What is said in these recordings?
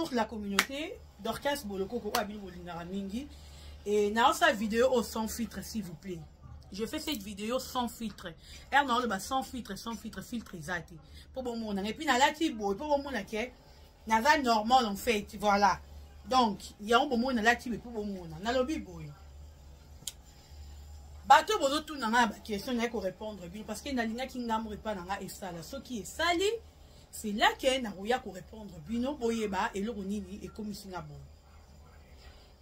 Bonjour la communauté. Dorcas Bolokoko oyo bino bolingaka mingi. Et naosala vidéo au sans filtre s'il vous plaît. Je fais cette vidéo sans filtre. Er na sans filtre, sans filtre, filtre eza te. Po bomona. Et puis nalati boye po bomona ke naza normal en fait, voilà. Donc, yango bomona nalati boye po bomona. Nalobi boye. Bato bozotuna ngai na baquestion naye korépondre bino parce que nalingaki ngambo epai na ngai esala soki esali c'est là que nakoya korépondre bino boyeba eloko nini ekomisi nga boye.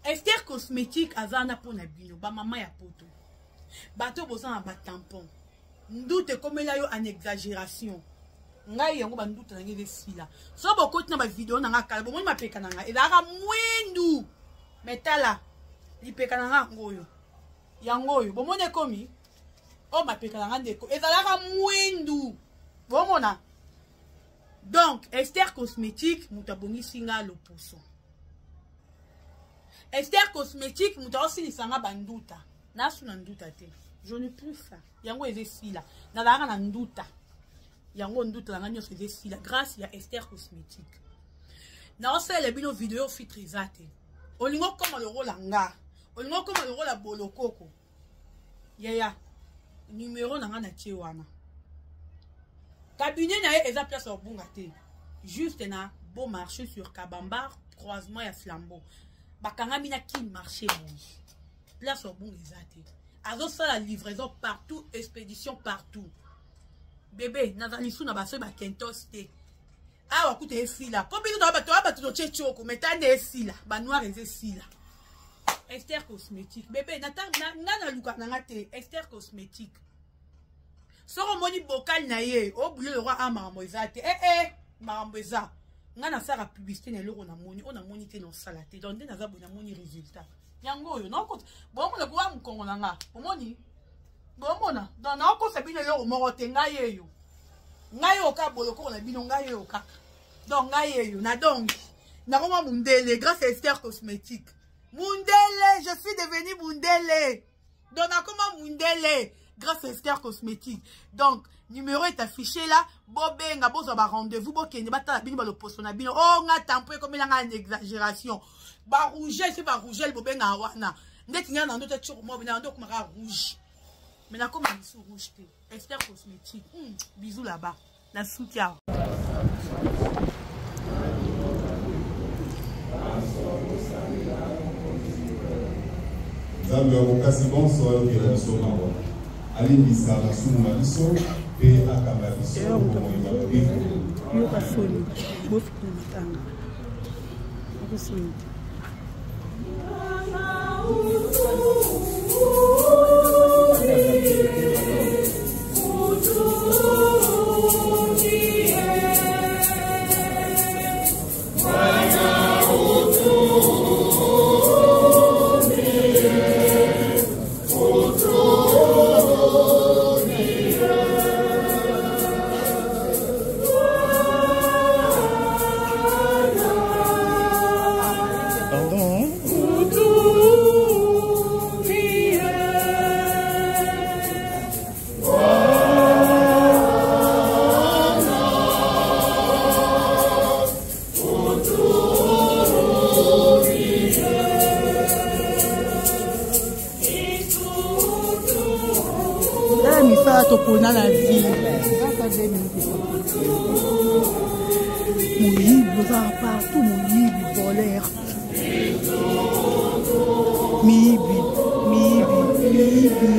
Esther Cosmétique aza wana mpo na bino bamama ya poto, bato boza na batampon nduta ekomela yo en exagération. Ngai yango banduta na ngai esila so bokoti na bavideo na ngai kala bomoni mapeka na ngai ezalaka mwindu, me tala lipeka na ngai yango oyo, yango oyo bomoni ekomi oyo mapeka na ngai ndeko ezalaka mwindu bomona. Donc Esther Cosmétique moto abongisi nga loposo. Esther Cosmétique moto aosilisa nga banduta. Nasu na nduta te, je ne plus ça. Yango eza esila, nazalaka na nduta, yango nduta na nga nyonso eza esila grâce ya Esther Cosmétique. Naosalela bino video filtre eza te. Olingi okoma lokola nga, olingi okoma lokola Bolokoko, yaya numero na nga na tie wana. Cabinet na ye eza place ya kobunga te, juste na Beau Marché sur Kabambar, croisement ya Flambeau, bakangami na Kin Marché boye, place ya kobunga eza te. Azosala livraison partout, expédition partout. Bébé naza lisu na basoki bakentos te awa kuta esila mpo biso toa bato bato totie tioko mai tande esila banoir eza esila. Esther Cosmétique bébé nga naluka na nga te. Esther Cosmétique soki omoni bokali na ye obule lokwa a makambo eza te, ee makambo eza. Nga nasalaka publicité na eloko namoni oyo namoni te, nosala te. Donc nde naza boye, namoni résultat yango oyo naokota bomona kowa mokongo na nga omoni bomona. Donc naokosa bino eloko moko te. Ngai eyo, ngai oyo kaka Bolokoko na bino, ngai oyo kaka. Donc ngai eyo na donc nakoma mundele grâce à Esther Cosmétique. Mundele, je suis devenu mundele. Donc nakoma mundele grâce à Esther Cosmétique. Donc numéro est affiché là, bobenga bozwa ba rendez-vous, bokende batala bino baloposo na bino. Oh nga tampo ekomela nga na exagération, barouge se barougel bobenga wana ndeti nga na ndoto tioko mo na ndo komaka rouge, mais nakoma lisu rouge te. Esther Cosmétique, bisous là-bas na suki awa. Nzambe ya bokasi bonso ayokela biso mawa, alimbisa masumu na biso mpe akamba biso bomoi na lobiko. Yoka soni bosuki na matanga okosoni te. Pardon. Tala misala topona na vie, moyibi ozala partout, moyibi, voleur, miyibi, miyibi, miyibi.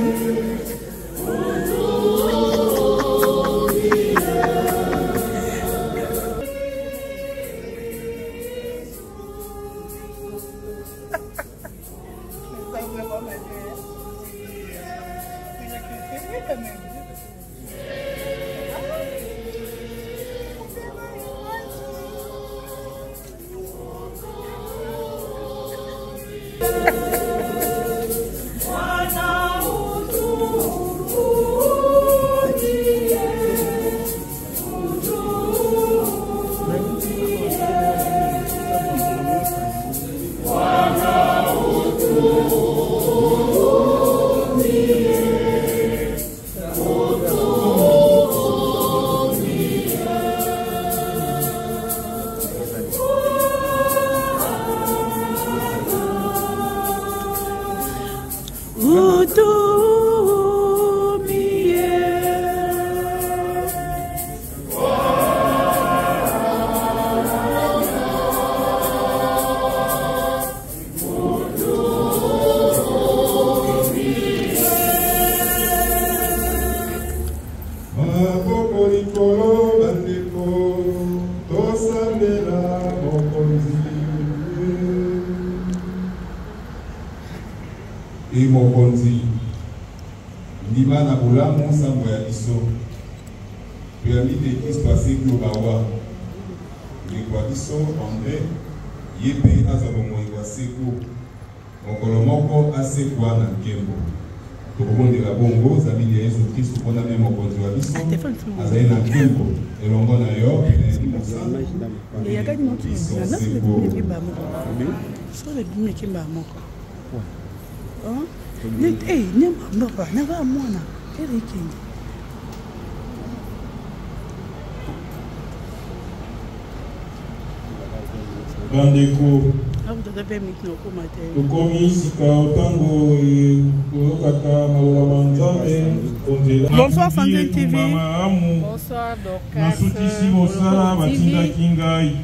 Utumie. Maboko likolo bandeko, tosambela mokonzi. E mokonzi, ndima na bolamu nsambo ya biso. Toyambi te Kristo asekwi o bawa. Ndeko wa biso Andre, ye mpe azwa bomoi bwa seko. Mokolo moko asekwa na nkembo. Tokobondela bongo zambi lya Yezu Kristu mpo na Mokonzi wa biso azali na nkembo elongo na yo mpe na Elimo Santu biso seko. Mwana erikende. Bandeko, tokomi sika ntango koyokaka maloba ma Nzambe konzela. Bonsoir Sandrine TV. Malamu. Bonsoir Dorcas. Nasukisi mosala batindaki ngai.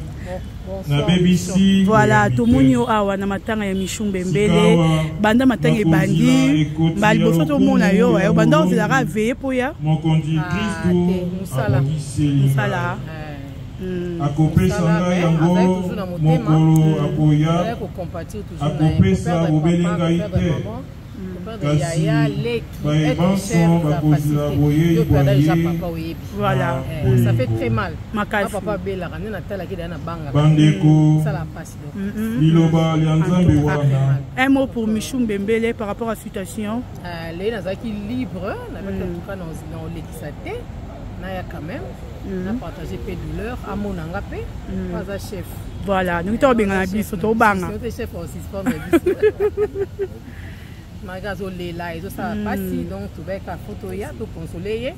Nabebisi. Voilà, tomoni yo awa na matanga ya Michou Mbembele. Banda matanga ebandi, mbala liboso tomona yo, eh, banda ozelaka veille po ya Mokonzi Kristu abongiseli mosala. Akopesa ngai yango mokolo akoya, akopesa bobele ngai te, kasi baye banso bakozela boyei bwa ye. Voilà. Ça fait très mal. Makasi. Papa abelaka nde natalaki deya na banga. Bandeko, sala pasi donc. Liloba lya Nzambe wana. Un mot pour Michou Mbembele par rapport à situation. Leye nazalaki libre, nabaki en tout cas na olekisa te, naya quand même na partage mpe douleur, amona nga mpe po aza chef. Voilà, donc tobengana biso tobanga. Te chef osuspendre biso malgré azolela, ezosala mpasi. Donc tobeka fo toya tokonsole ye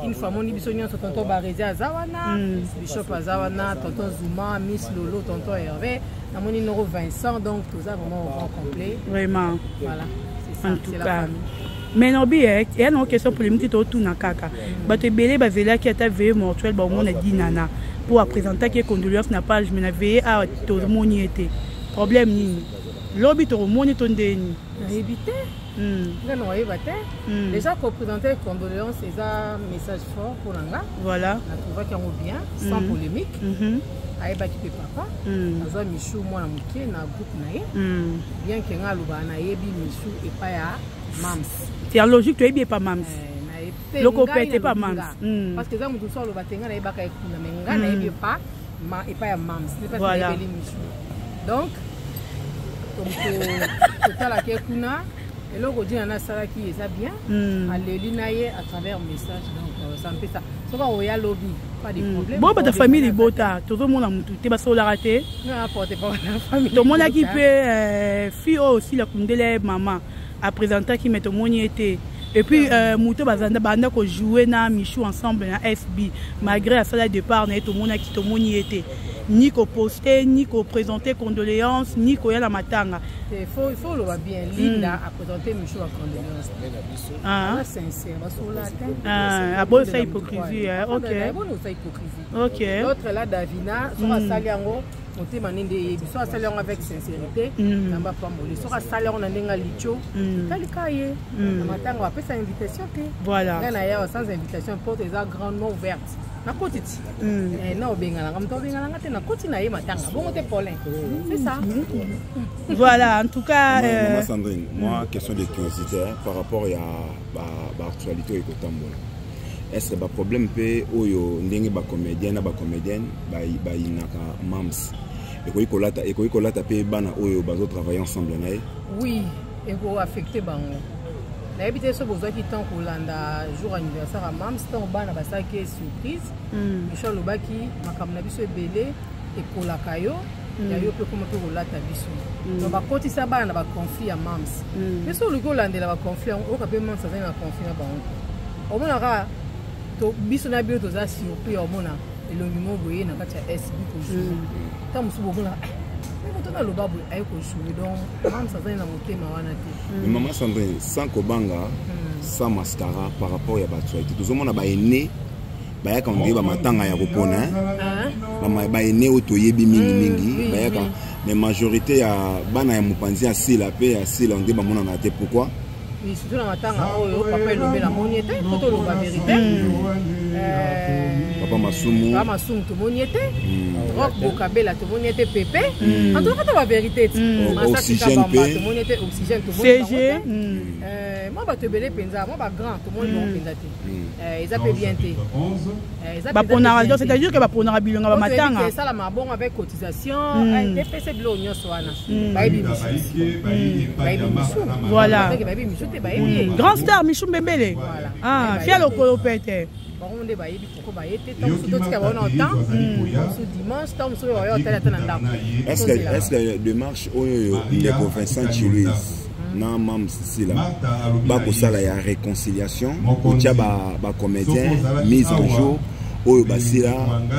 une fois. Amoni biso nyonso, tonton Barezi aza wana, Bishop aza wana, tonton Zuma, Miss Lolo, tonton Hervé, namoni noko Vincent, donc toza vraiment au grand complet. Vraiment. Voilà, c'est ça. En tout c'est la cas. famille. Mais nobi eya nango question polémique, totuna kaka. Bato ebele bazelaki ata veille mortuaire, baomona Dinana mpo apresentaki ye condoléance na page, mais na veille awa tomoni ye te. Problème nini? Lobi tokomoni to ndeni? Nayebi te. Nga na oyeba te. Déjà koprésente condoléance eza message fort mpo na nga. Natrouvaki yango bien, sans polémique. Ayebaki mpe papa azwa Michou mwana moke na groupe na ye. Bien ke nga alobaka nayebi Michou epai ya Mams. C'est logique, toyebi epa Mams. Te, Loko ngai pete epa nalobi Mams. nga. Parce que eza moto mosusu aloba te nga nayebaka ye kuna, mais nga nayebi epa ma epai ya Mams nde mpasi nayebeli Michou. Donc totalaki ye kuna, eloko Dina nasalaki eza bien. Aleli na ye à travers message, donc ça me fait ça. Soki akoya lobi, pas de problème. Bo bato famille libota tozomona motu te, basololaka te. Nga porte parole na famille. Tomonaki mpe fille oyo osila kundele mama apresentaki, mais tomoni ye te. Et puis moto bazanda banda kojouer na Michou ensemble na SB, malgré asala départ na ye, tomonaki, tomoni ye te, ni koposte, ni koprésente condoléance, ni koya na matanga. Il faut oloba bien, Linda a présenté Michou ba condoléance. Ah. Aza sincère, basola te. Ah, abosa hypocrisie, eh, ok. Abosa hypocrisie. Ok. L'autre là, Davina, soki asali yango, motema nde eyebi. Soki asali yango avec sincérité, Nzambe apamboli. Soki asali yango na ndenge alitio, etalika ye. Na matanga bapesa invitation te. Ngai na yawa sans invitation, porte eza grandement ouverte, nakoti ti. Na obengananga, moto obengananga te, nakoti na ye matanga bongo te, Paulin, c'est ça. Voilà, en tout cas. Maman Sandrine, moi, question de curiosité, hein, par rapport à l'actualité oyo ekotambola. Est-ce que baproblème mpe oyo ndenge bacomédien na bacomédienne bayinaka Mams ekoki kolata mpe bana oyo bazotravaille ensemble na ye? Oui, ekoaffecte bango. Nayebi te soki bozwaki temps kolanda jour anniversaire ya Mams, ntango bana basalaki ye surprise. Michel alobaki makambo na biso ebele ekolaka yo ya yo mpe koma mpe kolata biso. Donc bakotisa bana na baconflit ya Mams. Mpe so oluki olandela baconflit yango, oyoka mpe Mams azali na conflit na bango te. Omonaka biso na bino toza surpris, omona elongi moko boye na kati ya SB kojour. Ntango mosusu bomona Mais moto naloba boye aye kojoue, donc Mams azali na motema wana te. Mais mama Sandrine, sans kobanga, sans mascara, par rapport ya baactualité, tozomona baene bayaka ondire bamatanga ya kopona, hein? Hein? Baene oyo toyebi mingimingi bayaka, mais majorité ya bana ya mopanzi ya Sila mpe ya Sila, ondire bamonana te. Pourquoi? Oui, surtout na matanga oyo, papa Elombe namoni ete po toloba vérité. Papa Masumu. Papa Masumu tomoni ete, Rock Bokabela tomoni ete, Pepe, en tout cas ta bavérité ti. Masasi Oxygène Kabamba pe. tomoni ete, Oxygène tomoni bango CG. te. Mwa bato ebele mpenza, mwa bagrand tomoni bango mpenza te. Eza mpe bien te. Eza mpenza Baponaka mpe bien donc te. c'est-à-dire que baponaka bilonga Oyo toyebi bamatanga. ke esalama bongo avec cotisation, epesa biloko nyonso wana, bayebi misusu, bayebi misu. Voilà. Bayebi misu te, bayebi ye. Grand star Michou Mbembele. Voilà. Ah, Bayebi fia te. lokolo pete. Bango nde bayebi pourquoi baye te. Ntango mosusu totika bango na temps mosusu dimanche, ntango mosusu oyo otali ata na ndako. Est-ce que démarche oyo ndeko Vincent Chiluis na Mam Sila bakosala ya réconciliation, kotia bacomédien mise en jour oyo basila,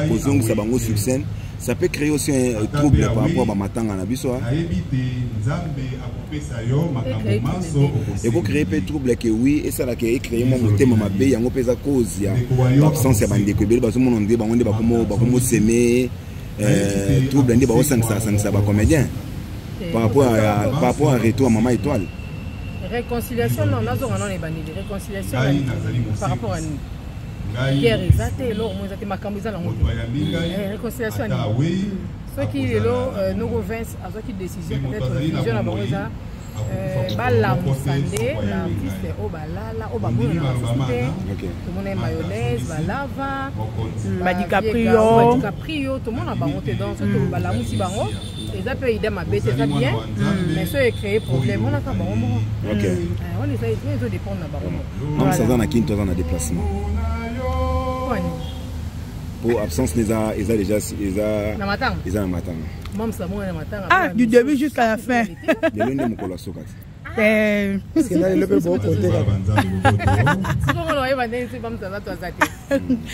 kozongisa bango sur scène, ça peut créer aussi un trouble par rapport à bamatanga na biso, hein? Ekocréer mpe trouble ke oui, esalaka ecréer mwa motema mabe. Yango mpe eza cause ya absence ya bandeko ebele. Bazomona nde bango nde bakomoseme trouble, nde baosangisasangisa bacomédien par rapport à retour à Mama Étoile. Réconciliation, non, nazonga nano ebandeli. Réconciliation par rapport à nini? Guerre eza te, eloko mo eza te, makambo eza nango te. Réconciliation ya nini? Soki lelo noko Vince azwaki décision, peut-être vision na bango eza balamusa nde baartiste oyo balala, oyo bamonana basusu te. Tomona ye Mayonnaise, balava Badicaprio. Badicaprio, tomona bango te. Donc soki balamusi bango, eza mpe idée mabe te, eza bien, mais so ecréer problème wana kaka bango moko. Wana eza ezodépendre na bango moko. Mams aza na Kini to aza na déplacement? Wani? Po absence eza déjà eza Na matanga? Eza na matanga. Mams amona na matanga. Ah, du début jusqu'à la fin. Lelo nde mokolo ya soka te. Eh, Na lelo mpe bokote kaka. Sikomona oyeba ndenge soki Mams aza to aza te.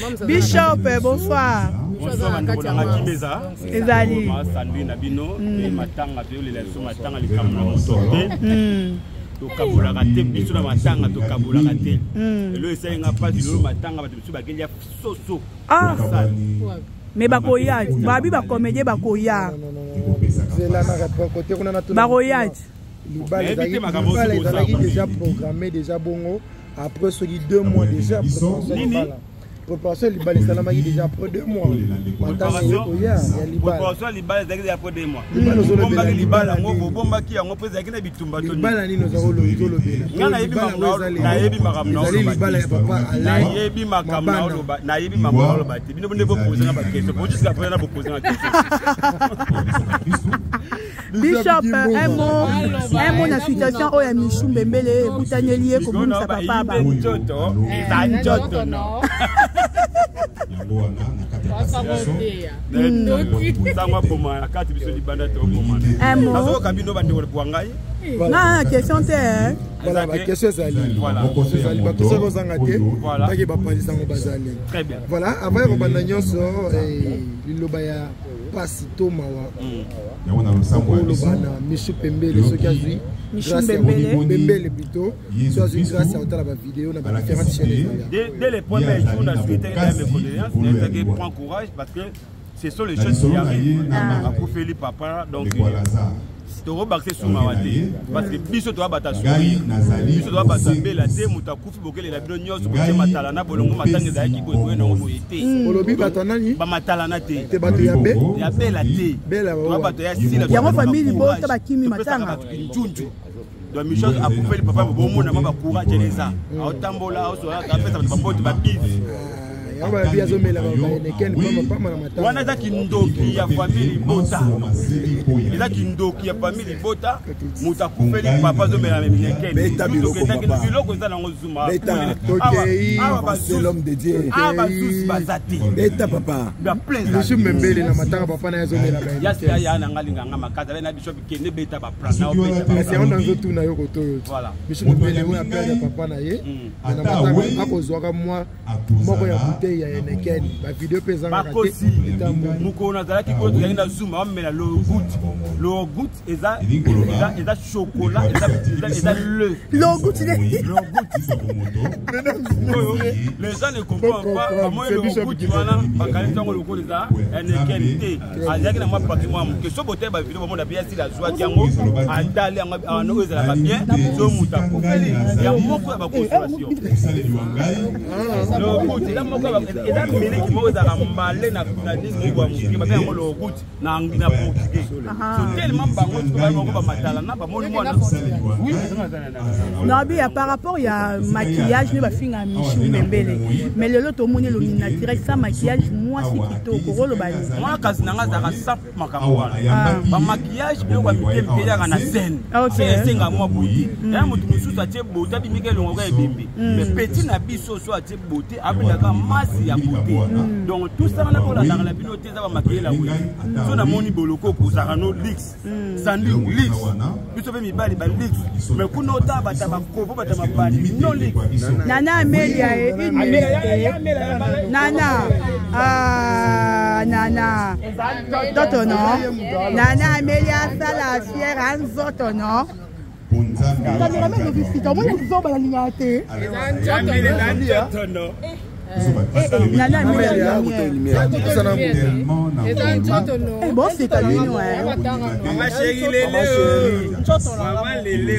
Mams aza na Bishop, bonsoir. Miso aza na kati ya Bonsoir, Mams. Kibeza. Donc, c'est ça. Ezali. Sandrine na bino mpe matanga, toyolela biso matanga, likambo na moto te. Tokabolaka te biso na matanga, tokabolaka te. Elo esalinga mpasi lelo matanga, bato biso bakelia soso. Ah, mais bakoya, babi bacomédien bakoya. Zela na kote kuna natuna. Bakoya. Libala Nayebi te makambo libala oyo ezalaki ozosala. déjà programmé déjà bongo après soki 2 mois déjà, préparation ya Nini? libala, préparation ya libala esalamaki déjà après 2 mois, matanga ekoya ya libala. Préparation ya libala ezalaki déjà après 2 mois. Libala ozolobela Bobombaki libala yango, nini? bobombaki yango mpo ezalaki na bitumba to nini? Libala nini oza ozolobela? Nga nayebi Libala makambo oyo eza lelo. nayebi makambo na Ezali oloba te. libala ya papa Alain Nayebi makambo na Mabana. oloba, nayebi makambo na oloba te. Bino nde bopoze nga baquestion po jusqu'à présent na bopoze nga question. Bishop, un mot na situation oyo ya Michu Mbembele ekutaneli ye kobungisa papa ba. Nzoto eza nzoto no. Ntango aboma na kati, biso libanda tobomana. Un mot. Nazoyoka bino bandeko bwa ngai. Na question te, hein? Voilà, baquestion ezali. Voilà. Ezali baquestion ekozanga te. Voilà. Baki bapanzisango bazali. Très bien. Voilà, avant ya kobanda nyonso, liloba ya pasi to mawa oloba na Michu Pembele soki azwi Michu grâce ya Mbembele. Mbembele plutôt, soki azwi grâce ya kotala bavideo na badifférentes chaînes ezali. Dès les premiers jours, na souhaité mes condoléances, nayebisaki prends courage parce que ce sont les choses qui arrivent. Akufeli papa, donc tokobakisa esumawa te parce que biso toya bato sourire, biso toya bato abela te. Moto akufi, bokelela bino nyonso, botie matala na bolongo, matanga ezalaki boye boye nango boye te. Olobi bato ya nani? Bamatalana te. Te, bato ya be Ya bela te. Bela. Toya bato ya sila. Yango famille libota bakimi matanga. Njunju. Donc Michel akufeli papa, bomona mwa bacourage eza, aotambola, aosola, apesa bato bambote, babise. Yango babi azomela baeneken pamba na matanga. Wana eza kindoki ya famille libota, eza kindoki ya famille libota. Moto akufeli papa azomela Beta biloko, papa. biloko eza nango zuma. Beta. Tokei. C'est l'homme de Dieu. Awa basusu baza te. Beta papa. Baplein. Michu Membele na matanga, papa na ye azomela baeneken. Ya na nga linganga makasi abe na biso, kende beta baplan. Kasi yango nazotuna yo koto oyo. Voilà. Michu Membele oyo aperde papa na ye, mais na matanga akozwaka mwa moko ya bouteille. bouteille ya Heineken, bavideo mpe ezangaka te. Bakosi. Mokolo nazalaki koyo, tozalaki na Zuma, bamela logut. Logut eza chocolat, eza le Logut. Logut oyo, les gens ne comprennent pas. Bamoi logut wana, bakanisi yango lokola eza Heineken te. Azalaki na mwa paki mwa moke. So botali bavideo, bamona bien asili, azwaki yango, atali yango wana oyo ezalaka bien. So moto akufeli ya moko ya baconsolation, logut eza moko, eza miliki moko ezalaka mbale na nini moko ya moke, babenga yango logut na portugais. So tellement bango sikoyo bango bamatala na bamoni mwana. Oui. Non, bi par rapport ya maquillage nde bafinga Michu Mbembele, mais lelo tomoni elongi naturel, sans maquillage, mwasi kitoko, koloba nini? Mwana kasi nanga azalaka sa makambo wana, bamaquillage, biloko ya mike mike eyaka na scène. Esenga mwa beauté ya moto mosusu, atie beauté, abimika elongo ka ebembe. Mais petit na biso, so atie beauté, abendaka masi ya beauté. Donc tout ça wana, bolandaka na bino te, eza bamaquille. We so namoni boloko kozalaka no lix sandi lix, biso mpe mibali balix, mais kuna ota bata bakovo, bata mabandi non lix. Nana Amelia, e une minute. Nana, ah, Nana nzoto no, Nana Amelia asala fière a nzoto no. Cameraman ofisika, omoni zoba, nalingaka te. Nana Amelia lumière, boseka bino. Mama chéri lele, mama lele.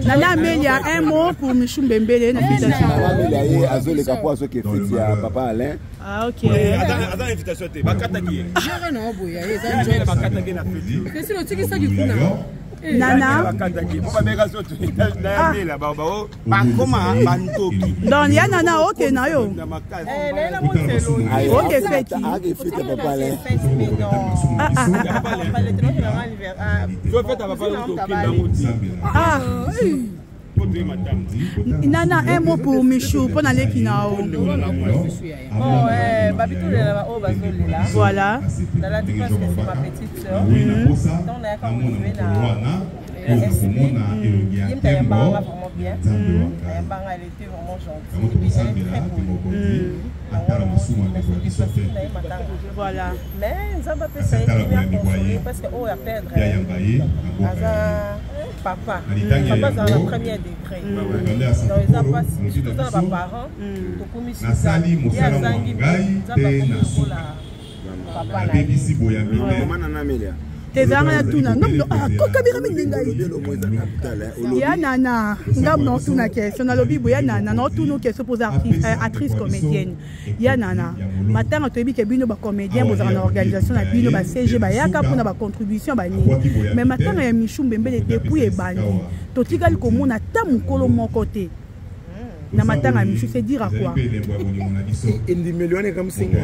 Nana Amelia, un mot pour Michou Mbembele na invitation. Amelia ye azoleka po azoki feti ya papa Alain. Ah, ok. Aza invitation te, bakataki ye. Bakataki na feti. Esi otikisaki kuna. Nana. Bakataki po babeka so nayamela bao bakoma bandoki. Donc ya Nana, oke na yo. Na makasi. Oke feti. Ake feti ya papa Alain. So fete ya papa tokenda te. Ah. Po toye matanga. Nana, un mot pour Michou, mpo naleki na o. Bon, babitulela oyo bazolela. Nalandi parce que c'est ma petite sœur. Donc nayaka kojiwe na SB. Ye moto ayambanga vraiment bien. Ayambanga, elle était vraiment gentille et puis elle est très polie. Na ye matanga. Mais Nzambe apesa ye kimia, console, parce que oyo aperdre aza papa, papa azala na premier degré. Donc eza mpasi. Biso toza na baparent, tokomisi ye azangi, Nzambe akomi lokola papa na ye. Mama Nana Amelia. Tezalanga na tuna ngambo kokabira mingi ngai. Ya Nana, ngambo na otuna question, nalobi boye: ya Nana, na otuna question mpoza actrice comédienne. Ya Nana, matanga, toyebi ke bino bacomédien bozalaka na organisation na bino, baCG bayaka mpona bacontribution banini, mais matanga ya Michu Mbembele, depuis ebandi, totikali komona ata mokolo moko te na matanga ya Michu. C'est dire à quoi? Endimeli wana ekamusinga.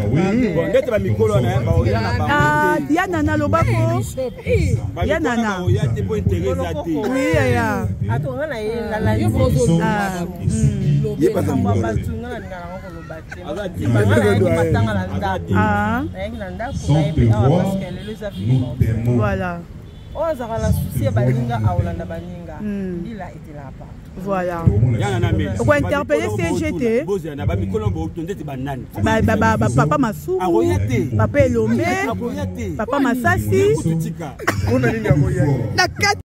Bon, ndete bamikolo wana baoya na bango. Ah, ya Nana, lobako ya Nana. Oya te po intérêt eza te. Oui, yaya. Ato nga na ye nalandi. Ah. Ye baza makambo ya mikolo. Bato nga nalinga nango koloba te. Aza te. Nga nayaki matanga na ndako. Ah. Nayaki na ndako, nayebi awa parce que lelo eza vivant. Oyo azalaka na souci ya baninga, aolanda baninga. Bila etelaka partout. Yana na mela. Okointerpeller CGT. Bozela na bamikolo boto ndeti banani? Papa Masumu. Akoya te. Papa Elombe. Akoya te. Papa Masasi. Kututika. Mpona nini akoya? Na kati.